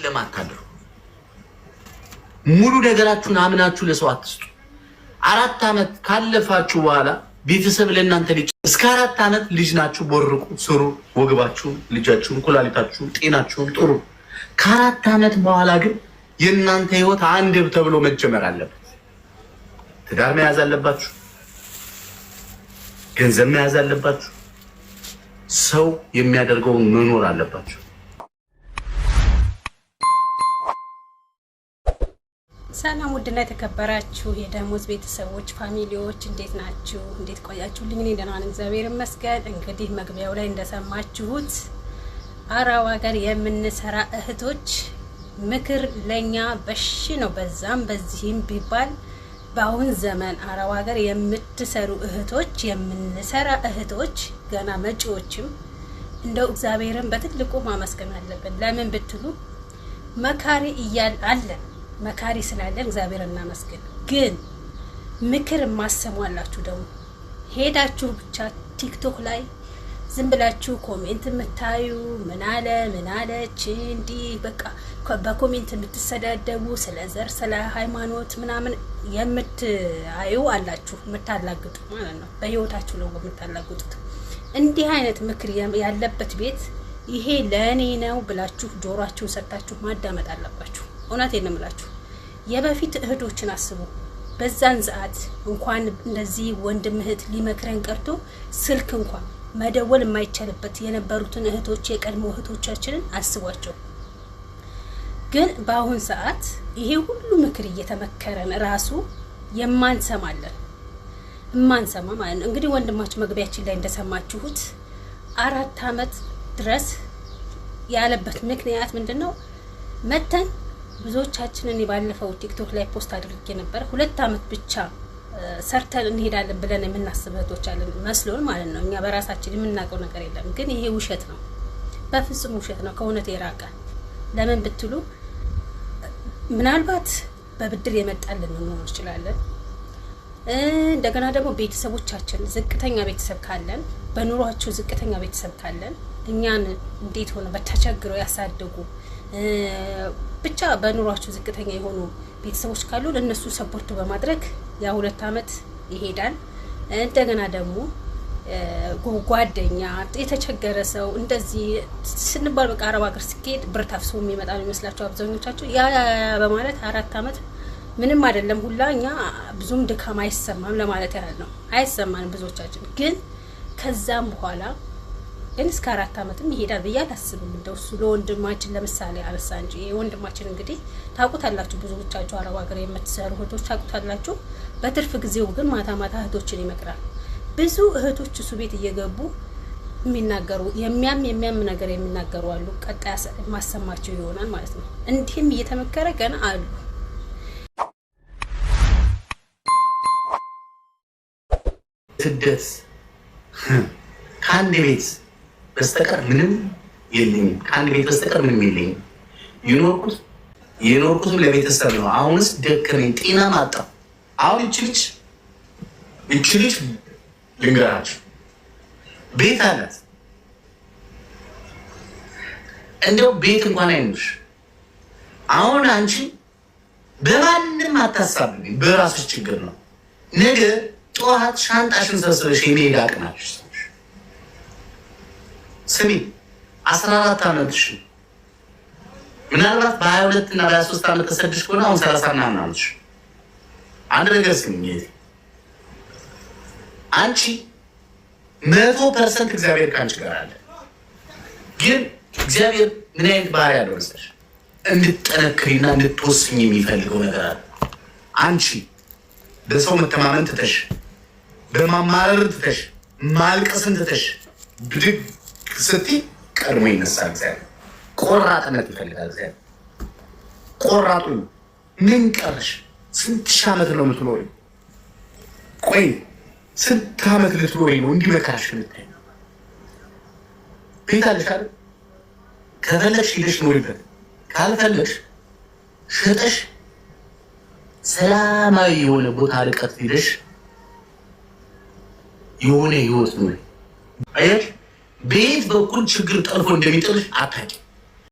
በጨለማ አታድሩ። ሙሉ ነገራችሁን አምናችሁ ለሰው አትስጡ። 4 ዓመት ካለፋችሁ በኋላ ቤተሰብ ለእናንተ ልጅ እስከ 4 ዓመት ልጅ ናችሁ። ቦርቁ፣ ስሩ፣ ወግባችሁን፣ ልጃችሁን፣ ኩላሊታችሁን፣ ጤናችሁን ጥሩ። ከ4 ዓመት በኋላ ግን የእናንተ ህይወት አንድ ተብሎ መጀመር አለበት። ትዳር መያዝ አለባችሁ። ገንዘብ መያዝ አለባችሁ። ሰው የሚያደርገውን መኖር አለባችሁ። ሰላም ውድና የተከበራችሁ የደሞዝ ቤተሰቦች family ዎች፣ እንዴት ናችሁ? እንዴት ቆያችሁልኝ? እኔ ደህና ነኝ፣ እግዚአብሔር ይመስገን። እንግዲህ መግቢያው ላይ እንደሰማችሁት አረብ ሀገር የምንሰራ እህቶች ምክር ለኛ በሽ ነው። በዛም በዚህም ቢባል በአሁን ዘመን አረብ ሀገር የምትሰሩ እህቶች፣ የምንሰራ እህቶች፣ ገና መጪዎችም እንደው እግዚአብሔርን በትልቁ ማመስገን አለብን። ለምን ብትሉ መካሪ እያል አለን፣ መካሪ ስላለን እግዚአብሔር እናመስግን። ግን ምክር ማሰሟላችሁ ደግሞ ሄዳችሁ ብቻ ቲክቶክ ላይ ዝም ብላችሁ comment የምታዩ፣ ምን አለ፣ ምን አለች፣ እንዲህ በቃ በ comment የምትሰዳደቡ፣ ስለ ዘር ስለ ሃይማኖት ምናምን የምትአዩ አላችሁ፣ የምታላግጡ ማለት ነው። በህይወታችሁ ነው የምታላግጡት። እንዲህ አይነት ምክር ያለበት ቤት ይሄ ለእኔ ነው ብላችሁ ጆሯችሁን ሰጥታችሁ ማዳመጥ አለባችሁ። እውነቴን ነው የምላችሁ። የበፊት እህቶችን አስቡ። በዛን ሰዓት እንኳን እንደዚህ ወንድም እህት ሊመክረን ቀርቶ ስልክ እንኳን መደወል የማይቻልበት የነበሩትን እህቶች፣ የቀድሞ እህቶቻችንን አስቧቸው። ግን በአሁን ሰዓት ይሄ ሁሉ ምክር እየተመከረን ራሱ የማንሰማለን፣ የማንሰማ ማለት ነው። እንግዲህ ወንድማችሁ መግቢያችን ላይ እንደሰማችሁት 4 አመት ድረስ ያለበት ምክንያት ምንድን ነው? መተን ብዙዎቻችንን ባለፈው ቲክቶክ ላይ post አድርጌ ነበር። 2 አመት ብቻ ሰርተን እንሄዳለን ብለን የምናስብ እህቶች አለን መስሎን ማለት ነው። እኛ በራሳችን የምናውቀው ነገር የለም። ግን ይሄ ውሸት ነው፣ በፍጹም ውሸት ነው፣ ከእውነት የራቀ። ለምን ብትሉ ምናልባት በብድር የመጣልን ልንኖር እንችላለን። እንደገና ደግሞ ቤተሰቦቻችን ዝቅተኛ ቤተሰብ ካለን፣ በኑሯቸው ዝቅተኛ ቤተሰብ ካለን፣ እኛን እንዴት ሆነ በተቸግረው ያሳደጉ፣ ብቻ በኑሯቸው ዝቅተኛ የሆኑ ቤተሰቦች ካሉ እነሱ support በማድረግ ያ 2 አመት ይሄዳል። እንደገና ደግሞ ጓደኛ፣ የተቸገረ ሰው እንደዚህ ስንባል በቃ አረብ ሀገር ሲኬድ ብር ታፍሶ የሚመጣ ነው ይመስላቸው አብዛኞቻቸው። ያ በማለት 4 አመት ምንም አይደለም፣ ሁላ እኛ ብዙም ድካም አይሰማም ለማለት ያህል ነው። አይሰማንም ብዙዎቻችን። ግን ከዛም በኋላ ግን እስከ 4 አመትም ይሄዳል ብዬ አላስብም። እንደው እሱ ለወንድማችን ለምሳሌ አነሳ እንጂ ወንድማችን እንግዲህ ታውቁታላችሁ፣ ብዙዎቻችሁ አረብ ሀገር የምትሰሩ እህቶች ታውቁታላችሁ። በትርፍ ጊዜው ግን ማታ ማታ እህቶችን ይመክራል። ብዙ እህቶች እሱ ቤት እየገቡ የሚናገሩ የሚያም የሚያም ነገር የሚናገሩ አሉ። ቀጣይ ማሰማቸው ይሆናል ማለት ነው። እንዲህም እየተመከረ ገና አሉ። ስደት ከአንድ ቤት በስተቀር ምንም የለኝም። ከአንድ ቤት በስተቀር ምንም የለኝም። የኖርኩትም ለቤተሰብ ነው። አሁንስ ደከመኝ፣ ጤና ማጣ። አሁን ይቺ ልጅ ልንገራችሁ፣ ቤት አላት። እንዲያው ቤት እንኳን አይኖርሽ። አሁን አንቺ በማንም አታሳብኝ፣ በራስሽ ችግር ነው። ነገ ጠዋት ሻንጣሽን ሰብስበሽ የመሄድ አቅም አለሽ። ስሚ፣ 14 ዓመትሽ፣ ምናልባት በ22 እና በ23 ዓመት ተሰድሽ ከሆነ አሁን 30 ምናምን ዓመትሽ። አንድ ነገር ስሚ፣ አንቺ 100% እግዚአብሔር ከአንቺ ጋር አለ። ግን እግዚአብሔር ምን አይነት ባህሪ ያለው መሰለሽ? እንድትጠነክሪና እንድትወስኝ የሚፈልገው ነገር አለ። አንቺ በሰው መተማመን ትተሽ፣ በማማረር ትተሽ፣ ማልቀስን ትተሽ ብድግ ስትይ ቀድሞ ይነሳል እግዚአብሔር። ቆራጥነት ይፈልጋል እግዚአብሔር። ቆራጡ ምን ቀረሽ? ስንት ሺህ ዓመት ነው የምትኖሪ? ቆይ ስንት ዓመት ልትኖሪ ነው እንዲህ መከራሽ የምታይ? ቤት አለሽ አይደል? ከፈለግሽ ሂደሽ ኖሪበት፣ ካልፈለግሽ ሸጠሽ ሰላማዊ የሆነ ቦታ ርቀት ሂደሽ የሆነ ህይወት ኑሪ። አየሽ፣ ቤት በኩል ችግር ጠልፎ እንደሚጥልሽ አታውቂም።